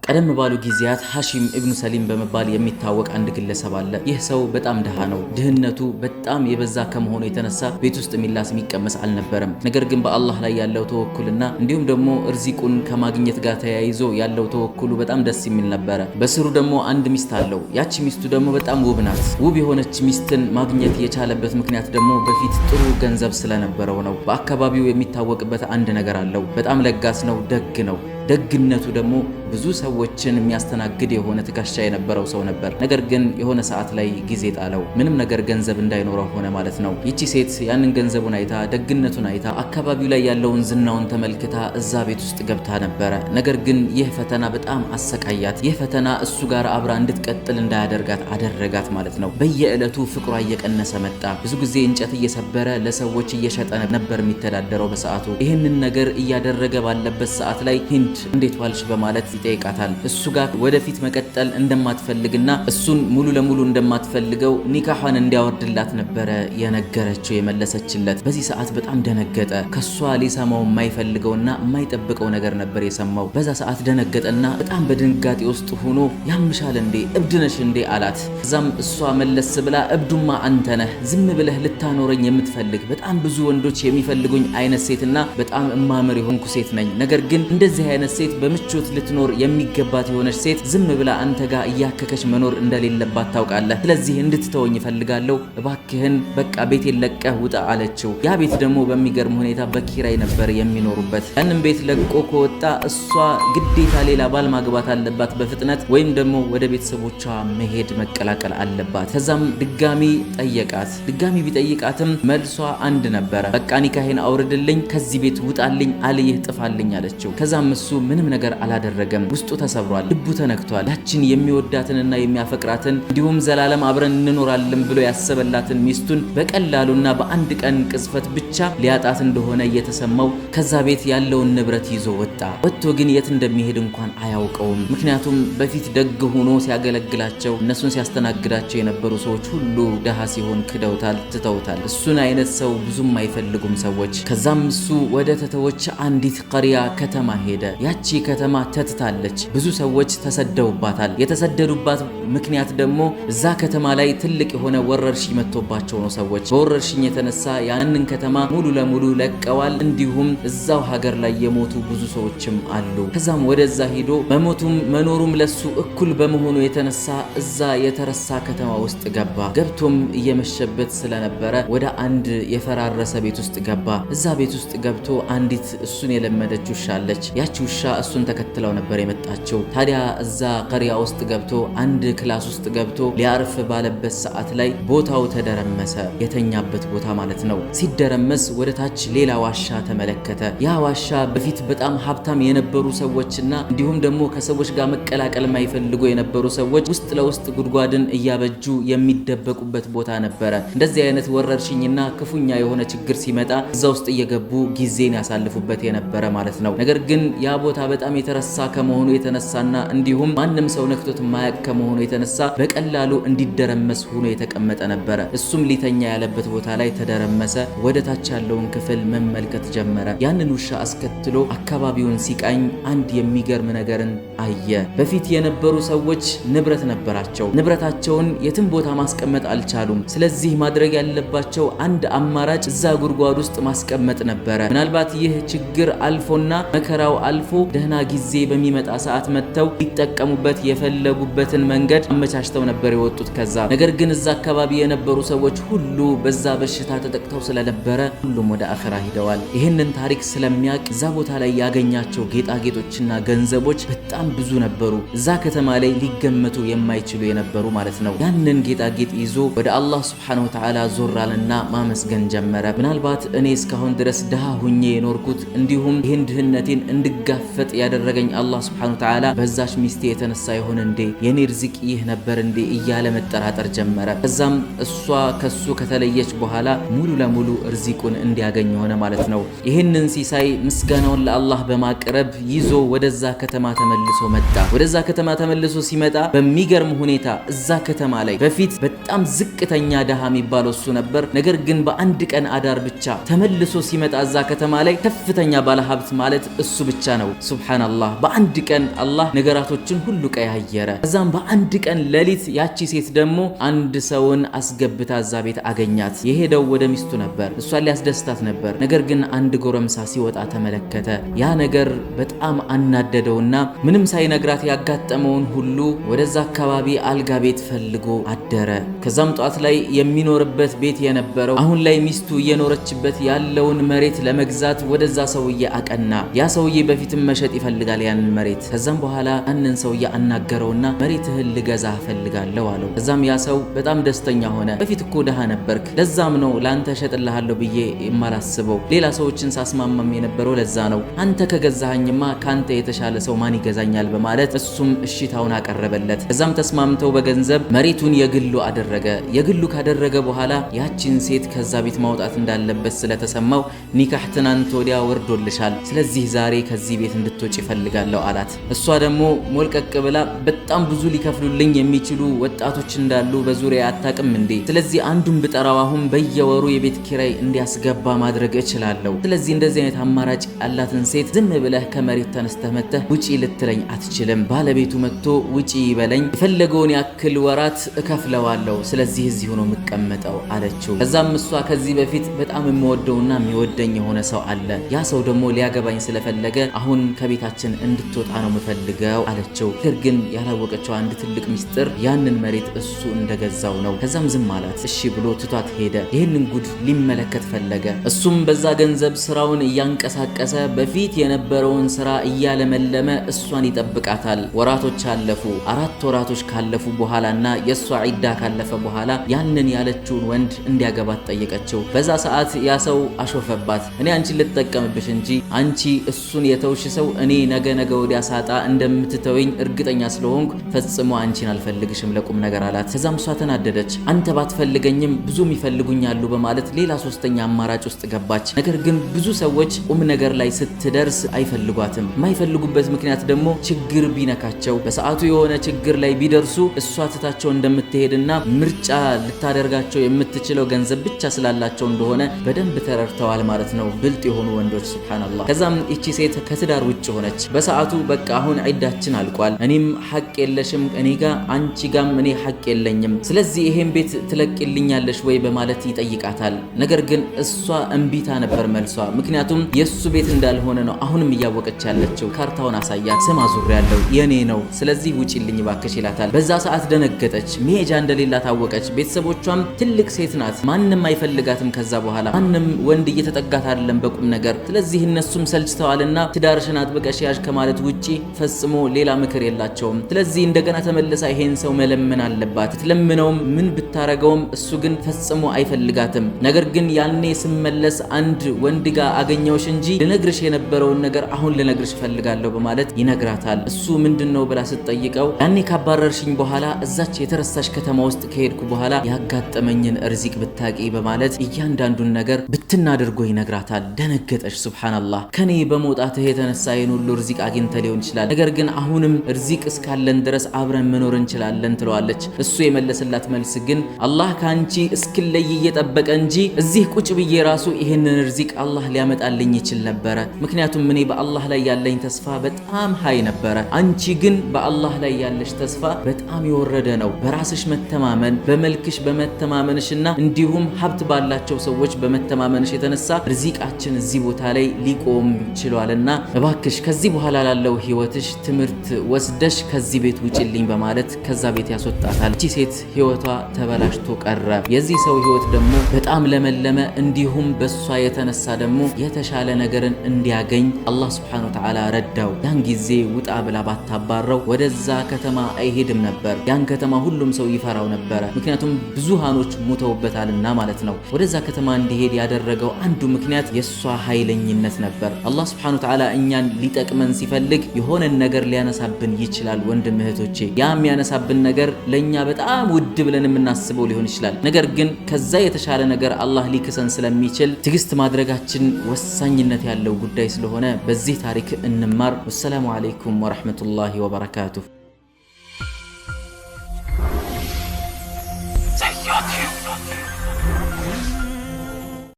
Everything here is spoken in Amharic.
ቀደም ባሉ ጊዜያት ሐሺም ኢብኑ ሰሊም በመባል የሚታወቅ አንድ ግለሰብ አለ። ይህ ሰው በጣም ድሃ ነው። ድህነቱ በጣም የበዛ ከመሆኑ የተነሳ ቤት ውስጥ የሚላስ የሚቀመስ አልነበረም። ነገር ግን በአላህ ላይ ያለው ተወኩልና እንዲሁም ደግሞ እርዚቁን ከማግኘት ጋር ተያይዞ ያለው ተወኩሉ በጣም ደስ የሚል ነበረ። በስሩ ደግሞ አንድ ሚስት አለው። ያቺ ሚስቱ ደግሞ በጣም ውብ ናት። ውብ የሆነች ሚስትን ማግኘት የቻለበት ምክንያት ደግሞ በፊት ጥሩ ገንዘብ ስለነበረው ነው። በአካባቢው የሚታወቅበት አንድ ነገር አለው። በጣም ለጋስ ነው፣ ደግ ነው። ደግነቱ ደግሞ ብዙ ሰዎችን የሚያስተናግድ የሆነ ትከሻ የነበረው ሰው ነበር። ነገር ግን የሆነ ሰዓት ላይ ጊዜ ጣለው። ምንም ነገር ገንዘብ እንዳይኖረው ሆነ ማለት ነው። ይቺ ሴት ያንን ገንዘቡን አይታ፣ ደግነቱን አይታ፣ አካባቢው ላይ ያለውን ዝናውን ተመልክታ እዛ ቤት ውስጥ ገብታ ነበረ። ነገር ግን ይህ ፈተና በጣም አሰቃያት። ይህ ፈተና እሱ ጋር አብራ እንድትቀጥል እንዳያደርጋት አደረጋት ማለት ነው። በየዕለቱ ፍቅሯ እየቀነሰ መጣ። ብዙ ጊዜ እንጨት እየሰበረ ለሰዎች እየሸጠ ነበር የሚተዳደረው በሰዓቱ። ይህንን ነገር እያደረገ ባለበት ሰዓት ላይ ሂንድ እንዴት ዋልሽ በማለት ይጠይቃታል። እሱ ጋር ወደፊት መቀጠል እንደማትፈልግና እሱን ሙሉ ለሙሉ እንደማትፈልገው ኒካሏን እንዲያወርድላት ነበረ የነገረችው የመለሰችለት። በዚህ ሰዓት በጣም ደነገጠ። ከሷ ሊሰማው የማይፈልገውና የማይጠብቀው ነገር ነበር የሰማው። በዛ ሰዓት ደነገጠና በጣም በድንጋጤ ውስጥ ሆኖ ያምሻል እንዴ እብድ ነሽ እንዴ አላት። እዛም እሷ መለስ ብላ እብዱማ አንተ ነህ፣ ዝም ብለህ ልታኖረኝ የምትፈልግ በጣም ብዙ ወንዶች የሚፈልጉኝ አይነት ሴትና በጣም እማምር የሆንኩ ሴት ነኝ። ነገር ግን እንደዚህ አይነት ሴት በምቾት ልትኖር የሚገባት የሆነች ሴት ዝም ብላ አንተ ጋር እያከከች መኖር እንደሌለባት ታውቃለህ። ስለዚህ እንድትተወኝ እፈልጋለሁ፣ እባክህን በቃ ቤቴን ለቀህ ውጣ አለችው። ያ ቤት ደግሞ በሚገርም ሁኔታ በኪራይ ነበር የሚኖሩበት። ያንን ቤት ለቆ ከወጣ እሷ ግዴታ ሌላ ባል ማግባት አለባት በፍጥነት ወይም ደግሞ ወደ ቤተሰቦቿ መሄድ መቀላቀል አለባት። ከዛም ድጋሚ ጠየቃት። ድጋሚ ቢጠይቃትም መልሷ አንድ ነበረ። በቃ ኒካሄን አውርድልኝ፣ ከዚህ ቤት ውጣልኝ፣ አልይህ ጥፋልኝ አለችው። ከዛም እሱ ምንም ነገር አላደረገም። ውስጡ ተሰብሯል፣ ልቡ ተነክቷል። ያችን የሚወዳትንና የሚያፈቅራትን እንዲሁም ዘላለም አብረን እንኖራለን ብሎ ያሰበላትን ሚስቱን በቀላሉና በአንድ ቀን ቅጽበት ብቻ ሊያጣት እንደሆነ እየተሰማው ከዛ ቤት ያለውን ንብረት ይዞ ወጣ። ወጥቶ ግን የት እንደሚሄድ እንኳን አያውቀውም። ምክንያቱም በፊት ደግ ሆኖ ሲያገለግላቸው እነሱን ሲያስተናግዳቸው የነበሩ ሰዎች ሁሉ ደሃ ሲሆን ክደውታል፣ ትተውታል። እሱን አይነት ሰው ብዙም አይፈልጉም ሰዎች። ከዛም እሱ ወደ ተተወች አንዲት ቀሪያ ከተማ ሄደ። ያቺ ከተማ ተትታለች። ብዙ ሰዎች ተሰደውባታል። የተሰደዱባት ምክንያት ደግሞ እዛ ከተማ ላይ ትልቅ የሆነ ወረርሽኝ መጥቶባቸው ነው። ሰዎች በወረርሽኝ የተነሳ ያንን ከተማ ሙሉ ለሙሉ ለቀዋል። እንዲሁም እዛው ሀገር ላይ የሞቱ ብዙ ሰዎችም አሉ። ከዛም ወደዛ ሄዶ መሞቱም መኖሩም ለሱ እኩል በመሆኑ የተነሳ እዛ የተረሳ ከተማ ውስጥ ገባ። ገብቶም እየመሸበት ስለነበረ ወደ አንድ የፈራረሰ ቤት ውስጥ ገባ። እዛ ቤት ውስጥ ገብቶ አንዲት እሱን የለመደች ውሻ አለች። ያቺ ውሻ እሱን ተከትለው ነበር የመጣችው። ታዲያ እዛ ቀሪያ ውስጥ ገብቶ አንድ class ውስጥ ገብቶ ሊያርፍ ባለበት ሰዓት ላይ ቦታው ተደረመሰ። የተኛበት ቦታ ማለት ነው። ሲደረመስ ወደ ታች ሌላ ዋሻ ተመለከተ። ያ ዋሻ በፊት በጣም ሀብታም የነበሩ ሰዎችና እንዲሁም ደግሞ ከሰዎች ጋር መቀላቀል የማይፈልጉ የነበሩ ሰዎች ውስጥ ለውስጥ ጉድጓድን እያበጁ የሚደበቁበት ቦታ ነበረ። እንደዚህ አይነት ወረርሽኝና ክፉኛ የሆነ ችግር ሲመጣ እዛ ውስጥ እየገቡ ጊዜን ያሳልፉበት የነበረ ማለት ነው። ነገር ግን ያ ቦታ በጣም የተረሳ ከመሆኑ የተነሳና እንዲሁም ማንም ሰው ነክቶት ማያቅ ከመሆኑ የተነሳ በቀላሉ እንዲደረመስ ሆኖ የተቀመጠ ነበረ። እሱም ሊተኛ ያለበት ቦታ ላይ ተደረመሰ። ወደ ታች ያለውን ክፍል መመልከት ጀመረ። ያንን ውሻ አስከትሎ አካባቢውን ሲቃኝ አንድ የሚገርም ነገርን አየ። በፊት የነበሩ ሰዎች ንብረት ነበራቸው። ንብረታቸውን የትም ቦታ ማስቀመጥ አልቻሉም። ስለዚህ ማድረግ ያለባቸው አንድ አማራጭ እዛ ጉድጓድ ውስጥ ማስቀመጥ ነበረ። ምናልባት ይህ ችግር አልፎና መከራው አልፎ ደህና ጊዜ በሚመጣ ሰዓት መጥተው ሊጠቀሙበት የፈለጉበትን መንገድ አመቻችተው ነበር የወጡት ከዛ። ነገር ግን እዛ አካባቢ የነበሩ ሰዎች ሁሉ በዛ በሽታ ተጠቅተው ስለነበረ ሁሉም ወደ አኸራ ሂደዋል። ይህንን ታሪክ ስለሚያውቅ እዛ ቦታ ላይ ያገኛቸው ጌጣጌጦችና ገንዘቦች በጣም ብዙ ነበሩ። እዛ ከተማ ላይ ሊገመቱ የማይችሉ የነበሩ ማለት ነው። ያንን ጌጣጌጥ ይዞ ወደ አላህ ሱብሓነሁ ወተዓላ ዞር አለና ማመስገን ጀመረ። ምናልባት እኔ እስካሁን ድረስ ድሃ ሁኜ የኖርኩት እንዲሁም ይህን ድህነቴን እንድጋፈጥ ያደረገኝ አላህ ሱብሓነሁ ወተዓላ በዛች ሚስቴ የተነሳ ይሆን እንዴ? የኔ ርዚቅ ይህ ነበር እንዴ? እያለ መጠራጠር ጀመረ። ከዛም እሷ ከሱ ከተለየች በኋላ ሙሉ ለሙሉ ርዚቁን እንዲያገኝ ሆነ ማለት ነው። ይህንን ሲሳይ ምስጋናውን ለአላህ በማቅረብ ይዞ ወደዛ ከተማ ተመልሶ መጣ። ወደዛ ከተማ ተመልሶ ሲመጣ በሚገርም ሁኔታ እዛ ከተማ ላይ በፊት በጣም ዝቅተኛ ድሃ የሚባለው እሱ ነበር። ነገር ግን በአንድ ቀን አዳር ብቻ ተመልሶ ሲመጣ እዛ ከተማ ላይ ከፍተኛ ባለሀብት ማለት እሱ ብቻ ነው። ነው። ሱብሃንአላህ፣ በአንድ ቀን አላህ ነገራቶችን ሁሉ ቀያየረ። ከዛም በአንድ ቀን ሌሊት ያቺ ሴት ደግሞ አንድ ሰውን አስገብታ እዛ ቤት አገኛት። የሄደው ወደ ሚስቱ ነበር፣ እሷን ሊያስደስታት ነበር። ነገር ግን አንድ ጎረምሳ ሲወጣ ተመለከተ። ያ ነገር በጣም አናደደውና ምንም ሳይነግራት ያጋጠመውን ሁሉ ወደዛ አካባቢ አልጋ ቤት ፈልጎ አደረ። ከዛም ጧት ላይ የሚኖርበት ቤት የነበረው አሁን ላይ ሚስቱ እየኖረችበት ያለውን መሬት ለመግዛት ወደዛ ሰውዬ አቀና። ያ ሰውዬ በፊትም መሸጥ ይፈልጋል ያንን መሬት። ከዛም በኋላ ያንን ሰውዬ አናገረውና መሬትህን ልገዛ እፈልጋለሁ አለው። ከዛም ያ ሰው በጣም ደስተኛ ሆነ። በፊት እኮ ድሃ ነበርክ፣ ለዛም ነው ላንተ እሸጥልሃለሁ ብዬ የማላስበው። ሌላ ሰዎችን ሳስማማም የነበረው ለዛ ነው። አንተ ከገዛኸኝማ ካንተ የተሻለ ሰው ማን ይገዛኛል? በማለት እሱም እሺታውን አቀረበለት። ከዛም ተስማምተው በገንዘብ መሬቱን የግሉ አደረገ። የግሉ ካደረገ በኋላ ያቺን ሴት ከዛ ቤት ማውጣት እንዳለበት ስለተሰማው ኒካህ ትናንት ወዲያ ወርዶልሻል፣ ስለዚህ ዛሬ ከዚህ ቤት እንድትወጪ እፈልጋለሁ አላት። እሷ ደግሞ ሞልቀቅ ብላ በጣም ብዙ ሊከፍሉልኝ የሚችሉ ወጣቶች እንዳሉ በዙሪያ አታውቅም እንዴ? ስለዚህ አንዱን ብጠራው አሁን በየወሩ የቤት ኪራይ እንዲያስገባ ማድረግ እችላለሁ። ስለዚህ እንደዚህ አይነት አማራጭ ያላትን ሴት ዝም ብለህ ከመሬት ተነስተህ መጥተህ ውጪ ልትለኝ አትችልም። ባለቤቱ መጥቶ ውጪ ይበለኝ፣ የፈለገውን ያክል ወራት እከፍለዋለሁ። ስለዚህ እዚሁ ነው የምቀመጠው አለችው። ከዛም እሷ ከዚህ በፊት በጣም የምወደውና የሚወደኝ የሆነ ሰው አለ፣ ያ ሰው ደግሞ ሊያገባኝ ስለፈለገ አሁን ከቤታችን እንድትወጣ ነው የምፈልገው አለችው። ነገር ግን ያላወቀችው አንድ ትልቅ ሚስጥር ያንን መሬት እሱ እንደገዛው ነው። ከዛም ዝም አላት። እሺ ብሎ ትቷት ሄደ። ይህንን ጉድ ሊመለከት ፈለገ። እሱም በዛ ገንዘብ ስራውን እያንቀሳቀሰ በፊት የነበረውን ስራ እያለመለመ እሷን ይጠብቃታል። ወራቶች አለፉ። 4 ወራቶች ካለፉ በኋላና የሷ ዒዳ ካለፈ በኋላ ያንን ያለችውን ወንድ እንዲያገባት ጠየቀችው። በዛ ሰዓት ያ ሰው አሾፈባት። እኔ አንቺን ልጠቀምብሽ እንጂ አንቺ እሱን የተውሽ ሰው እኔ ነገ ነገ ወዲያ ሳጣ እንደምትተወኝ እርግጠኛ ስለሆንኩ ፈጽሞ አንቺን አልፈልግሽም ለቁም ነገር አላት። ከዛም እሷ ተናደደች። አንተ ባትፈልገኝም ብዙ ይፈልጉኛሉ በማለት ሌላ ሶስተኛ አማራጭ ውስጥ ገባች። ነገር ግን ብዙ ሰዎች ቁም ነገር ላይ ስትደርስ አይፈልጓትም። የማይፈልጉበት ምክንያት ደግሞ ችግር ቢነካቸው በሰዓቱ የሆነ ችግር ላይ ቢደርሱ እሷ ትታቸው እንደምትሄድና ምርጫ ልታደርጋቸው የምትችለው ገንዘብ ብቻ ስላላቸው እንደሆነ በደንብ ተረድተዋል ማለት ነው፣ ብልጥ የሆኑ ወንዶች ሱብሃንአላህ። ከዛም እቺ ሴት ከትዳር ውጭ ሆነች። በሰዓቱ በቃ አሁን ዒዳችን አልቋል፣ እኔም ሐቅ የለሽም እኔ ጋ አንቺ ጋም እኔ ሐቅ የለኝም፣ ስለዚህ ይሄን ቤት ትለቅልኛለሽ ወይ በማለት ይጠይቃታል። ነገር ግን እሷ እምቢታ ነበር መልሷ። ምክንያቱም የሱ ቤት እንዳልሆነ ነው አሁንም እያወቀች ያለችው። ካርታውን አሳያት። ስም አዙር ያለው የኔ ነው፣ ስለዚህ ውጪልኝ ባክሽ ይላታል። በዛ ሰዓት ደነገጠች። መሄጃ እንደሌላት አወቀች። ቤተሰቦቿም ትልቅ ሴት ናት፣ ማንም አይፈልጋትም። ከዛ በኋላ ማንም ወንድ እየተጠጋት አይደለም በቁም ነገር። ስለዚህ እነሱም ሰልችተዋልና ትዳርሽን አጥብቀሽ ያዥ ከማለት ውጪ ፈጽሞ ሌላ ምክር የላቸውም። ስለዚህ እንደገና ተመልሳ ይሄን ሰው መለመን አለባት። ትለምነውም ምን ብታረገውም እሱ ግን ፈጽሞ አይፈልጋትም። ነገር ግን ያኔ ስመለስ አንድ ወንድ ጋር አገኘውሽ እንጂ ልነግርሽ የነበረውን ነገር አሁን ልነግርሽ እፈልጋለሁ በማለት ይነግራታል። እሱ ምንድነው ብላ ስትጠይቀው ያኔ ካባረርሽኝ በኋላ እዛች የተረሳሽ ከተማ ውስጥ ከሄድኩ በኋላ ያጋጠመኝን እርዚቅ ብታቂ በማለት እያንዳንዱን ነገር ብትና አድርጎ ይነግራታል። ደነገጠች። ሱብሃንአላህ፣ ከኔ በመውጣትህ የተነሳ ይሄን ሁሉ እርዚቅ አግኝተ ሊሆን ይችላል፣ ነገር ግን አሁንም እርዚቅ እስካለን ድረስ አብረን መኖር እንችላለን ትለዋለች። እሱ የመለሰላት መልስ ግን አላህ ካንቺ እስክለይ እየጠበቀ እንጂ እዚህ ቁጭ ብዬ ራሱ ይሄንን ርዚቅ አላህ ሊያመጣልኝ ይችል ነበረ። ምክንያቱም እኔ በአላህ ላይ ያለኝ ተስፋ በጣም high ነበረ። አንቺ ግን በአላህ ላይ ያለሽ ተስፋ በጣም የወረደ ነው። በራስሽ መተማመን፣ በመልክሽ በመተማመንሽና እንዲሁም ሀብት ባላቸው ሰዎች በመተማመንሽ የተነሳ ርዚቃችን እዚህ ቦታ ላይ ሊቆም ችሏልና እባክሽ ከዚህ በኋላ ላለው ህይወትሽ ትምህርት ወስደሽ ከዚህ ቤት ውጭልኝ በማለት ከዛ ቤት ያስወጣታል። እቺ ሴት ህይወቷ ተበላሽቶ ቀረ። የዚህ ሰው ህይወት ደግሞ በጣም ለመለመ። እንዲሁም በሷ የተነሳ ደግሞ የተሻለ ነገርን እንዲያገኝ አላህ ሱብሓነሁ ወተዓላ ረዳው። ያን ጊዜ ውጣ ብላ ባታባረው ወደዛ ከተማ አይሄድም ነበር። ያን ከተማ ሁሉም ሰው ይፈራው ነበረ፣ ምክንያቱም ብዙሃኖች ሙተውበታልና ማለት ነው። ወደዛ ከተማ እንዲሄድ ያደረገው አንዱ ምክንያት የሷ ኃይለኝነት ነበር። አላህ ሱብሓነሁ ወተዓላ እኛን ሊጠቅመን ሲፈልግ የሆነን ነገር ሊያነሳብን ይችላል። ወንድም እህቶቼ፣ ያ የሚያነሳብን ነገር ለኛ በጣም ውድ ብለን የምናስበው ሊሆን ይችላል። ነገር ግን ከዛ የተሻለ ነገር አላህ ሊክሰን ስለሚችል ትዕግስት ማድረጋችን ወሳኝነት ያለው ጉዳይ ስለሆነ በዚህ ታሪክ እንማር። ወሰላሙ አለይኩም ወረሕመቱላሂ ወበረካቱሁ።